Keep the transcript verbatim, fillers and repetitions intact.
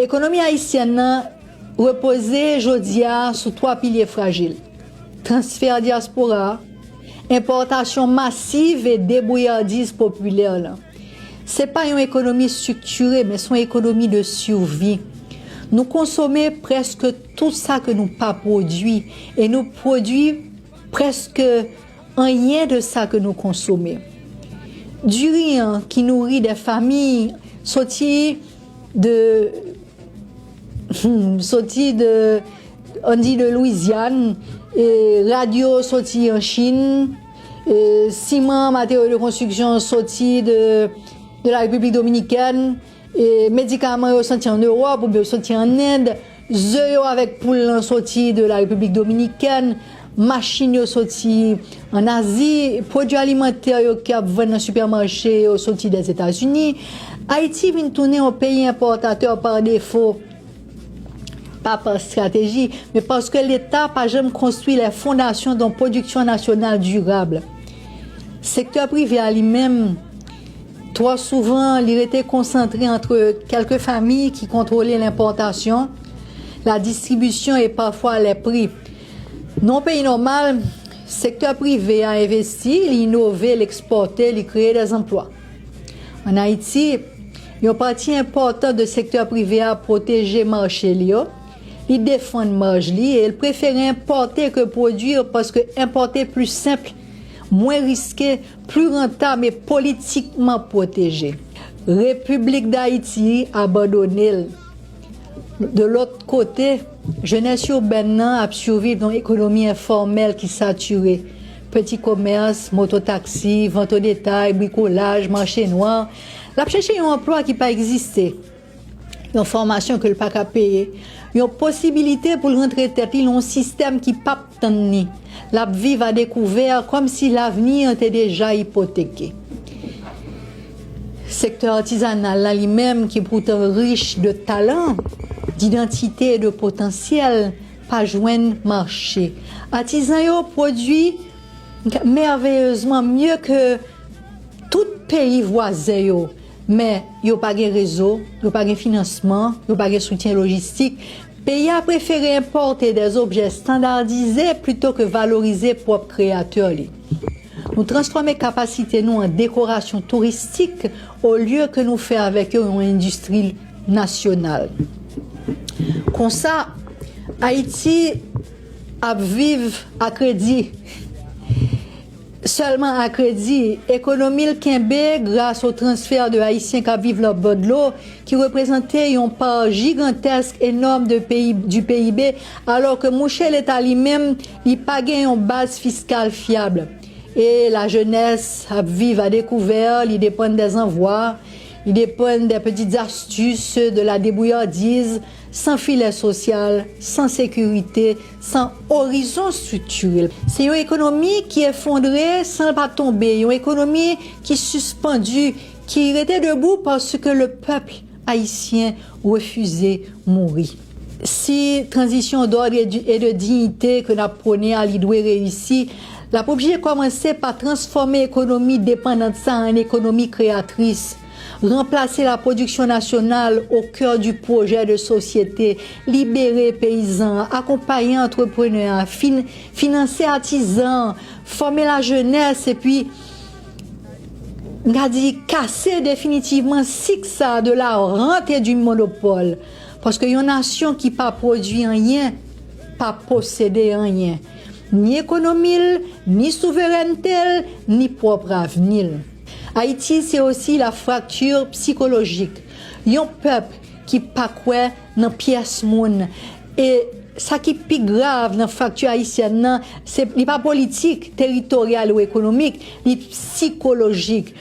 Ekonomi ayisyèn nan repoze jodi a sou twa pilye frajil: transfè dyaspora, enpòtasyon masiv e debouyadiz popilè lan. Se pa yon ekonomi estriktire, men se yon ekonomi de sivi. Nou konsome prèske tout sa ke nou pa pwodui, e nou pwodui prèske anyen de sa ke nou konsome. Diri an ki nouri dè fami soti de soti de, ann di, de Lwizyàn, e rad yo soti an Chin, e siman, materyo de konstriksyon soti de, de la Repiblik Dominikèn, e medikaman yo soti an Ewòp oubyen yo soti an End, ze yo avèk poul lan soti de la Repiblik Dominikèn, machin yo soti an Azi, pwodui alimantè yo k ap vann nan sipèmache yo soti dèzetazini. Ayiti vin tounen yon peyi enpòtatè pa defo, pa pa strateji, men paske Leta pa janm konstwi lè fondasyon de yon pwodiksyon nasyonal dirab. Sektè prive a li menm, twò souvan, li rete konsantre antre kèlke fami ki kontwole lenpòtasyon, la distribisyon e pafwa lè pri. Nan yon peyi nòmal, sektè prive a envesti, li inove, li ekspòte, li kreye dèzanplwa. Ann Ayiti, yon pati enpòtan de sektè prive a pwoteje mache li yo, li defann maj li e l prefere enpòte ke pwodui paske enpòte pli senp, mwen riske, pli rantab e politikman pwoteje. Repiblik Dayiti abandone l. De lòt kote, jenès ibèn nan ap siviv nan yon ekonomi enfòmèl ki satire. Peti komès, mototaksi, vant o detay, brikolaj, mache nwa. L ap chèche yon anplwa ki pa egziste, yon fòmasyon ke l pa ka peye, yon posibilite pou l rantre tèt li nan yon sistèm ki p ap tann li. L ap viv a dekouvè, kòmsi lavni an te deja ipoteke. Sektè atizanal la, li menm, ki poutan rich de talan, didantite e de potansyèl, pa jwenn mache. Atizan yo pwodui mèveyezman mye ke tout peyi vwazen yo, men yo pa gen rezo, yo pa gen finansman, yo pa gen soutyen lojistik. Peyi a prefere enpòte dè objè estandadize plito ke valorize pwòp kreyatè li. Nou transfòme kapasite nou an dekorasyon touristik olye ke nou fè avèk yo yon endistri nasyonal. Konsa, Ayiti ap viv a kredi. Sèlman a kredi, ekonomi l kenbe gras o transfè de Ayisyen k ap viv lòtbò dlo, ki reprezante yon pa jigantèsk enòm de peyi, du P I B, alò ke mouche Leta li menm, li pa gen yon baz fiskal fyab. E lajenès ap viv a dekouvè, li depann dè zanvwa, li depann dè petites astuces, de la débrouillardise, san filè sosyal, san sekirite, san orizon estriktirèl. Se yon ekonomi ki efondre san l pa tonbe, yon ekonomi ki sispandi, ki rete debou paske le pèp ayisyen refize mouri. Si tranzisyon d'ordre et de dignité ke n ap pwone a, li dwe reyisi, l ap oblije kòmanse pa transfòme ekonomi depandant sa an ekonomi kreyatris, ranplase la production nationale au cœur du projet de société, libere peyizan an, akonpaye antreprenè a, fin-, finanse atizan an, fòme lajenès, epi, m ka di, kase definitivman sik sa a de la rente et du monopole. Paske yon nasyon ki pa pwodui anyen, pa posede anyen. Ni ekonomi l, ni souverènte l, ni pwòp avni l. Ayiti, se osi la fracture psychologique. Yon pèp ki pa kwè nan pyès moun. E sa ki pi grav nan frakti ayisyèn nan, se, li pa politik, teritoryal ou ekonomik, li sikolojik.